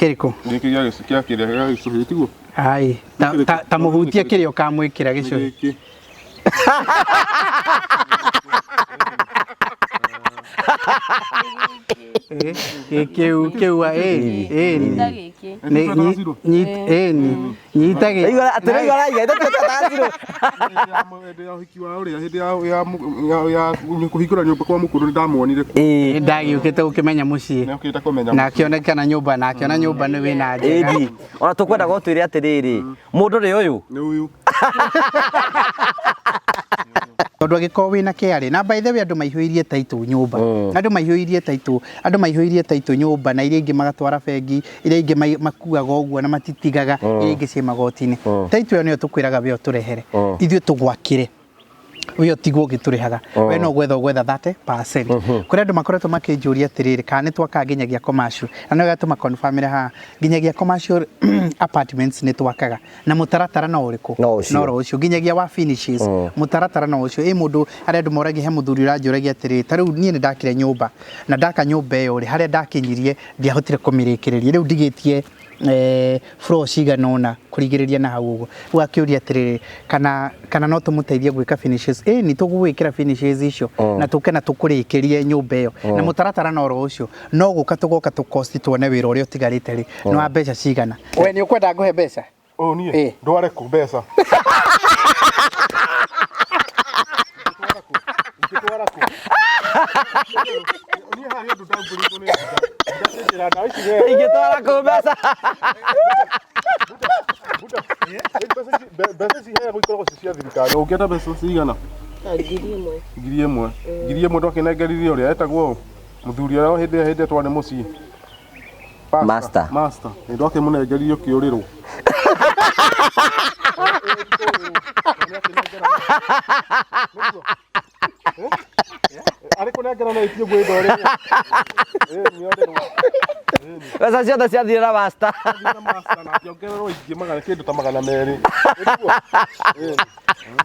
Kĩrĩkũ? Gĩkĩ gĩa gĩa kĩrĩa gĩa gĩcũhĩ tiguo? Ai, ta mũhutie kĩrĩa ũkamwĩkĩra Nĩ gĩcũhĩ. gĩkĩ. Ĩ, kĩu kĩu ĩ ĩ Nyita gĩkĩ. Ĩ nyita gĩ Rĩu atĩ rĩu araiga ithe tũtacirwo. Hĩndĩ ya ũhiki wa ũrĩa hĩndĩ ya kũhingũra nyũmba kwa mũkũrũ nĩndamuonire kuo. Ĩĩ. Ndagĩũkĩte gũkĩmenya mũciĩ Nĩokĩte kũmenya na akĩonekana nyũmba na akĩona nyũmba nĩ wĩna njega. Ĩni. Ona tũkwendaga ũtwĩre atĩrĩrĩ, mũndũ nĩ ũyũ. Nĩ ũyũ. Tondũ angĩkorwo wĩna KRA na by the way andũ maihũirie taitũ nyũmba, andũ maihũirie taitũ, andũ maihũirie taitũ nyũmba na iria ingĩ magatwara bengi, iria ingĩ makuaga ũguo na matitigaga, iria ingĩ ciĩ magoti-inĩ. Taitũ ĩyo nĩyo tũkwĩraga we ũtũrehere, ithuĩ tũgwakĩre, we ũtigwo ũgĩtũrĩhaga, we no gwetha ũgwetha 30%. Kũrĩ andũ makoretwo makĩnjũria atĩrĩrĩ, kana nĩ twakaga nginyagia commercial, na nĩwega tũma confirm haha, nginyagia commercial apartments nĩ twakaga, na mũtaratara no ũrĩkũ? No ũcio. No ro ũcio nginyagia wa finishes, mũtaratara no ũcio. Ĩ mũndũ arĩa andũ moragia, he mũthuri ũranjũragia atĩrĩrĩ, ta rĩu niĩ nĩ ndakire nyũmba na ndaka nyũmba ĩyo rĩ, harĩa ndakinyirie ndiahotire kũmĩrĩkĩrĩria, rĩu ndigĩtie floor cigana ũna kũrigĩrĩria na hau ũguo. Rĩu akĩũria atĩrĩrĩ, kana no tũmũteithie gwĩka finishes? Ĩ nĩ tũgũgwĩkĩra finishes icio na tũke na tũkũrĩkĩrie nyũmba ĩyo, na mũtaratara no ro ũcio, no gũka tũgoka tũkosti tuone wĩra ũrĩa ũtigarĩte rĩ nĩ wa mbeca cigana. We nĩ ũkwenda ngũhe mbeca? Ũũ niĩ Ĩ. ndware kũ mbeca? Ingĩtwara kũ? Niĩ harĩ ũndũ ndaumbũrĩtwo nĩ Buddha. Ndakĩnjĩra ndawa ici we. Ingĩtwara kũ mbeca? Buddha, mbeca ici heagwo ikoragwo ci cia thirikari. Ũngĩenda mbeca cigana? 1000. 1000. 1000 twakĩnengerire ũrĩa etagwo ũ? Mũthuri ũrĩa hĩndĩ ĩyo hĩndĩ ĩyo twarĩ mũciĩ. Pastor. Master. Master. Nĩ ndwakĩmũnengerire ũkĩũrĩrwo. Arĩ kũnengera na ĩtie ũguo ĩndorĩrwo. Nĩorĩrwo. Mbeca ciothe ciathire na master. Na master na akĩongererwo ingĩ magana kĩndũ ta 200.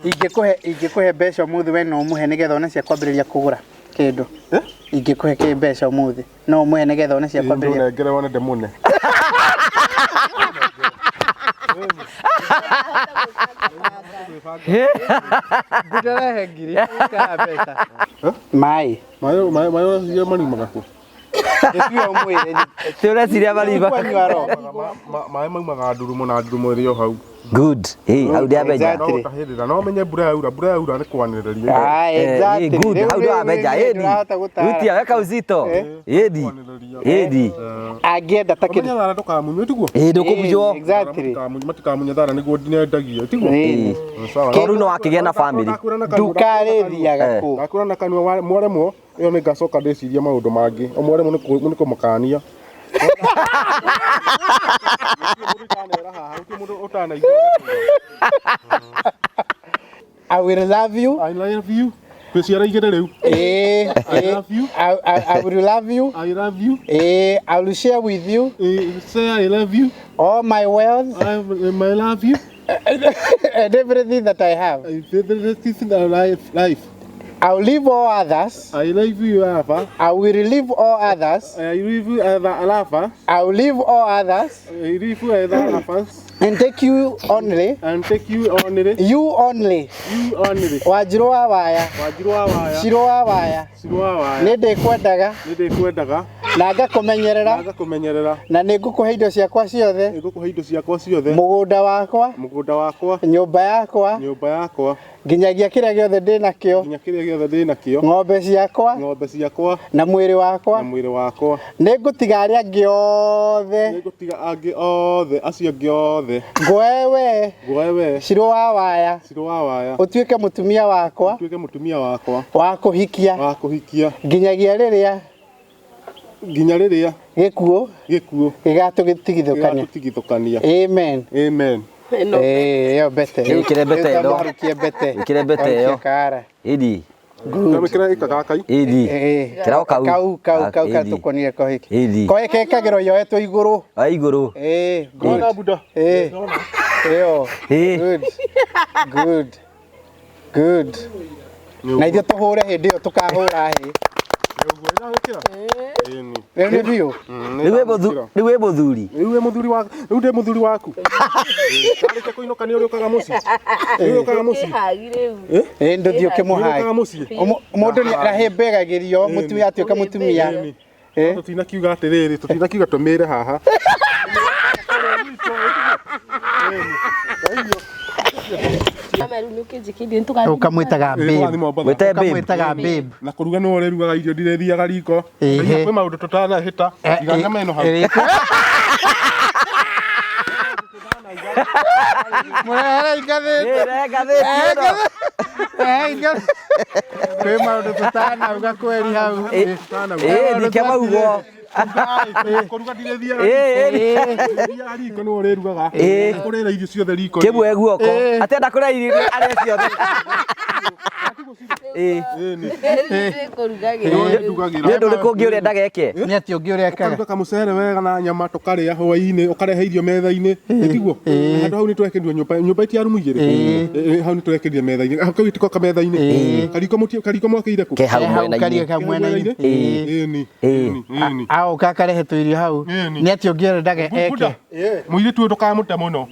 Ingĩkũhe mbeca ũmũthĩ we no ũmũhe nĩgetha one cia kwambĩrĩria kũgũra kĩndũ? Ingĩkũhe kĩ mbeca ũmũthĩ no ũmũhe nĩgetha one cia kwambĩrĩria? Ndũnengere wone ndĩmũne. Ndĩrehe ngiri kana mbeca? Maĩ. Maĩ maĩ maĩ mariumaga kũ? Gĩtuĩre ũmwĩre. Ti ũreciria marima. Kwanyua ro. Maĩ maumaga ndurumo na ndurumo ĩrĩ o hau. Good. Hey, hau ndĩamenya. No ũtahĩrĩra no ũmenye mbura yaura, mbura yaura nĩ kwanĩrĩria. Ah, exactly. Good. Rĩu Hau ndĩramenya. rĩu Ĩni. ndũrahota gũtara. Rutia weka uzito. Ĩni. Kwanĩrĩria. Ĩni. Angĩenda ta Ũmenye kĩndũ. thara ndũkamunywe tiguo? Ĩ ndũkũmujwo. Exactly. Matikamunye thara nĩguo ndinendagia tiguo? Ĩni. Sawa. Tondũ no wakĩgĩa na family. Ndakwĩra na kanua- Nduka rĩthiaga kũ? Ndakwĩra na kanua mwaremwo ĩyo nĩ ngacoka ndĩcirie maũndũ mangĩ. O mwaremwo nĩ kũmũkania. Gũtirĩ mũndũ ũtanera haha, gũtirĩ mũndũ ũtanaigua. I will love you. I love you. Twĩ ciara igĩrĩ rĩu. Eh, I love you. I will love you. I love you. I will share with you. Say I love you. All my wealth. I love you. And everything that I have. Everything that I life. I will leave all others. I love you, Ava. I will leave all others. I leave you, Ava. I will leave all others. I leave you, Ava. And take you only. And take you only. You only. You only. Wanjiru wa waya. Wanjiru wa waya. Ciru wa waya. Ciru wa waya. Nĩ ndĩkwendaga. Nĩ ndĩkwendaga. Na ngakũmenyerera. Na ngakũmenyerera. Na nĩ ngũkũhe indo ciakwa ciothe. Nĩ ngũkũhe indo ciakwa ciothe. Mũgũnda wakwa. Mũgũnda wakwa. Nyũmba yakwa. Nyũmba yakwa. Nginyagia kĩrĩa gĩothe ndĩ nakĩo. Nginya kĩrĩa gĩothe ndĩ nakĩo. Ng'ombe ciakwa. Ng'ombe ciakwa. Na mwĩrĩ wakwa. Na mwĩrĩ wakwa. Nĩ ngũtiga arĩa angĩ othe. Nĩ ngũtiga angĩ othe, acio angĩ othe. Ngũhe we. Ngũhe we. Ciru wa waya. Ciru wa waya. Ũtuĩke mũtumia wakwa. Ũtuĩke mũtumia wakwa. Wa kũhikia. Wa kũhikia. Nginyagia rĩrĩa. Nginya rĩrĩa. Gĩkuũ. Gĩkuũ. Gĩgatũtigithũkania. Gĩgatũtigithũkania. Amen. Amen. Ĩyo mbete. Ĩkĩre mbete ĩno. Warũkie mbete. Ĩkĩre mbete ĩyo. Warũkie kaara. Ĩni. Ndamĩkĩra ĩka gaka. Ĩni. Kĩrao kau. Kau kau kau Ĩni. tũkonire kohiki. Ĩni. Koe kekagĩrwo yoetwo igũrũ. Wa igũrũ. Ĩĩ. Good. Ona Buddha. Ĩĩ. Ĩyo. Ĩĩ. Good. Good. Good. Na ithuĩ tũhũre hĩndĩ ĩyo tũkahũra hĩ. Ũguo ĩragĩkĩra. Ĩni. Rĩu nĩ biũ. Rĩu wĩ rĩu wĩ mũthuri. Rĩu wĩ mũthuri wa rĩu ndĩ mũthuri waku. Warĩkia kũinũka nĩ ũrĩũkaga mũciĩ. Nĩ ũrĩũkaga mũciĩ. Kĩhagi rĩu. Ĩ ndũthiĩ ũkĩmũhae. Nĩ ũrĩũkaga mũciĩ. Mũndũ nĩ arahĩmbĩgagĩrio mũtumia atuĩka mũtumia. Ĩ. Tũtinakiuga atĩrĩrĩ, tũtinakiuga tũmĩre haha. Ũkamwĩtaga babe. Mwĩte babe. Ũkamwĩtaga babe. Na kũruga nĩwe ũrĩrugaga irio ndirĩthiaga riko. Ĩhĩ. Kwĩ maũndũ tũtanahĩta. Iga nyama ĩno hau. Mũrehere ngathĩti. Ĩ, rehe ngathĩti ĩno. Rehe ngathĩti. Kwĩ maũndũ tũtanauga kweri hau. Ĩ, ndike maugo. Kũruga ndirĩthiaga Ĩ, ĩ, Ndirĩthiaga riko nĩwe ũrĩrugaga. Ĩ. Kũrĩra irio ciothe riko. Kĩmwe guoko. Atenda kũrĩa irio arĩa ciothe. Ĩ. Ĩni. Kũrugagĩra. Nĩwe ũrĩndugagĩra. Nĩ ũndũ ũrĩkũ ũngĩ ũrenda geke? Nĩ atĩ ũngĩ ũrekaga. Ũkaruga kamũcere wega na nyama tũkarĩa hwaĩ-inĩ ũkarehe irio metha-inĩ ĩtiguo handũ hau nĩtwekĩrirwo nyũmba nyũmba iti ya rumu igĩrĩ Ĩ, hau nĩtwekĩrire metha-inĩ hau kau itiko kametha-inĩ kariko mũti kariko mwakĩire kũ Ke hau Hau mwena-inĩ. karia ka mwena-inĩ. Ĩni Ĩ. ĩni Aoka akarehe tũirio hau. Ĩni. Nĩ atĩ ũngĩ ũrendaga Buda eke. mũirĩtu ũyũ ndũkamũte mũno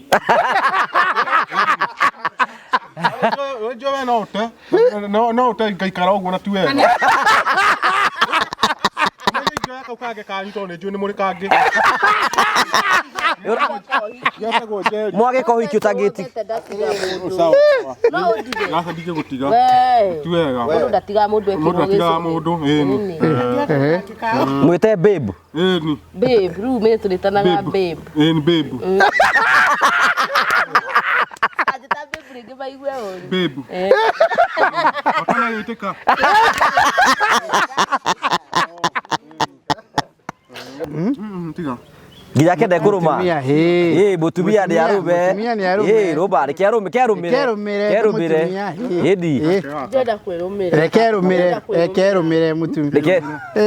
Wenjwe we no ũte no ũte ngaikara ũguo na ti wega Ingĩoya kau kangĩ kanyu tondũ nĩ njũĩ nĩ mũrĩ kangĩ getagwo Njeri. Mwage kohiki ũtangĩti. Sawa. No ũndige. Gaka ndingĩgũtiga. Wee. Ti wega. Mũndũ ndatigaga mũndũ ekĩrwo Mũndũ ndatigaga gĩcũhĩ. mũndũ. Ĩni. Mwĩte babe. Ĩni. Babe, rĩu mĩ tũrĩtanaga babe. Ĩni babe. Anjĩta babe rĩngĩ maigue ũru. Babe. Wakanagĩtĩka. Tiga. Nginya kende kũrũma. Mũtumia, hĩ. Ĩ, mũtumia nĩ arũme. Mũtumia nĩ arũme. Ĩ, rũma, reke arũme, ke arũmĩre. Kerũmĩre, Ke arũmĩre. mũtumia, hĩ. Ĩni. Ĩ. Ndĩrenda kwĩrũmĩra. Reke erũmĩre, reke erũmĩre mũtumia. Reke. Ĩ.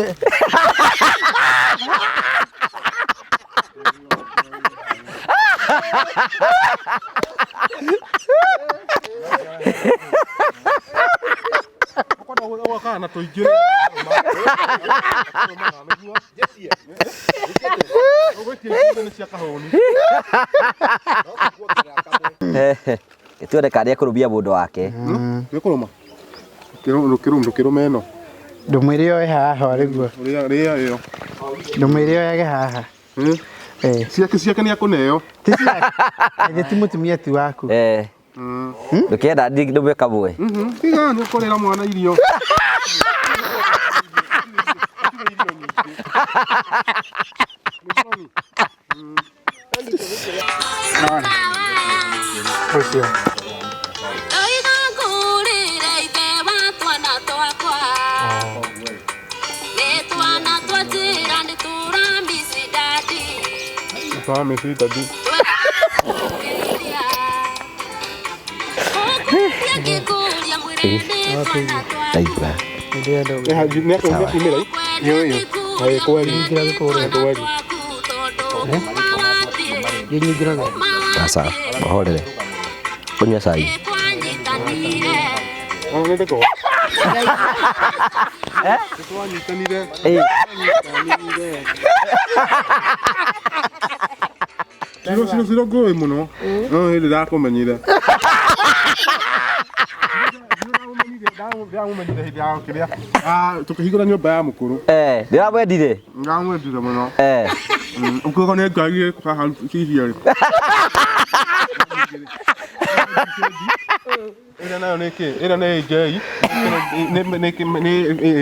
Ũkwenda gwaka na tũingĩ. Ũgwĩtia irio nĩ cia kahũni. Tuone kana nĩekũrũmia mũndũ wake. Nĩ kũrũma. Ndũkĩrũme ndũkĩrũme ĩno. Ndũmwĩre oe haha ũrĩguo. Rĩa rĩa ĩyo. Ndũmwĩre oyage haha. Ĩ. Ciake ciake nĩ akũneo. Ti ciake. Githĩ ti mũtumia ti waku. Eh. Ndũkenda ndũme kamwe. Tiga nĩ ũkũrĩra mwana irio. Ũcio. Ndoiga ngũrĩre ithe wa twana twakwa nĩ twana twa njĩra nĩ tũramisi dadi Tũramisi dadi. Ndaigua. Nĩ akumĩra Yũyũ. Kweli. Kweli. Aca, mahorere. Kũnyua cai. Ona nĩ ndĩko. Twanyitanire. Ĩ. Ciro ciro ciro ngũĩ mũno. No hĩndĩ ndakũmenyire. Ndamũmenyire hĩndĩ ya kĩrĩa. Tũkĩhingũra nyũmba ya mũkũrũ. Eh, ndĩramwendire. Ndamwendire mũno. Eh. Ũkiuga nĩ ngari haha hihia rĩ. Ĩrĩa nayo nĩ kĩ? Ĩrĩa nĩ AJ. Nĩ nĩ nĩ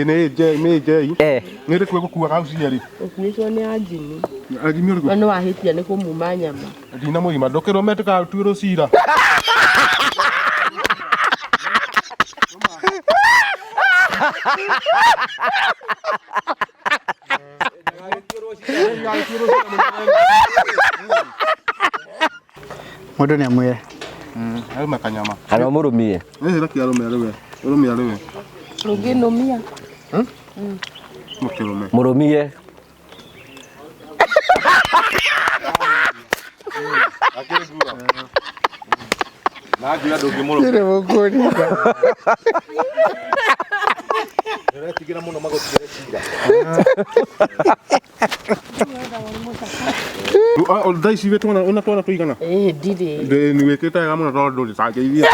nĩ AJ nĩ AJ. Eh. Nĩ ĩrĩkũ ĩgũkuaga hau cierĩ? Ũkuĩtwo nĩ anjini. Anjini ũrĩkũ? We nĩ wahĩtia nĩ kũmuma nyama. Ndina mũgima ndũkĩrũme ndũgatuĩrwo cira. Mũndũ nĩ amwĩre. Arũme kanyama. Kana ũmũrũmie. Ĩ reke arũme arũme. Ũrũme arũme. Ndũngĩnũmia. Mũkĩrũme. Mũrũmie. Ndirĩ mũkũringa. Ũretigĩra mũno magũtuĩre cira. Thaa ici wĩ twana ũna twana tũigana? Ĩĩ ndirĩ. Nĩ wĩkĩte wega mũno tondũ ndũrĩ cangeithia.